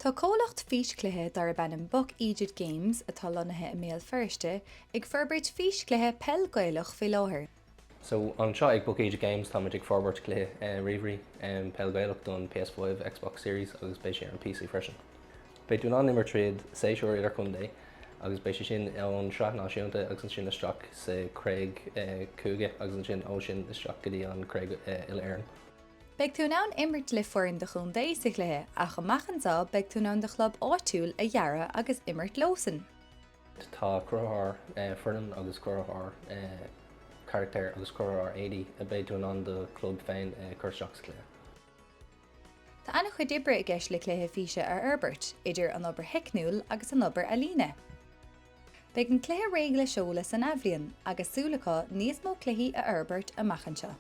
Tá comhlacht físchluiche darb ainm Buck Eejit Games, atá lonnaithe i mBéal Feirste, ag forbairt físchluiche peil Gaelach faoi láthair. So, anseo ag Buck Eejit Games táimid ag forbairt cluiche ríomhairí peil Gaelach don PS5, Xbox Series agus beidh sé ar an PC freisin. Beidh tú in ann imirt tríd séasúr idirchontae agus beidh sé sin ón sraith náisiúnta agus ansin isteach sa craobh cúige agus ansin ó sin isteach go dtí an craobh uile-Éireann. Beidh tú in ann imirt le foireann do chontae sa chluiche ach amach anseo beidh tú in ann do chlub áitiúil a dhearadh agus imirt leosan. Tá cruthaitheoir foireann agus cruthaitheoir carachtair agus cruthaitheoir éadaí a beidh tú in ann do chlub féin a chur isteach sa chluiche. Tá an-chuid oibre i gceist le cluiche físe a fhorbairt, idir an obair theicniúil agus an obair ealaíne. Beidh an cluiche réidh le seoladh san athbhliain agus súil acu níos mó cluichí a fhorbairt amach anseo.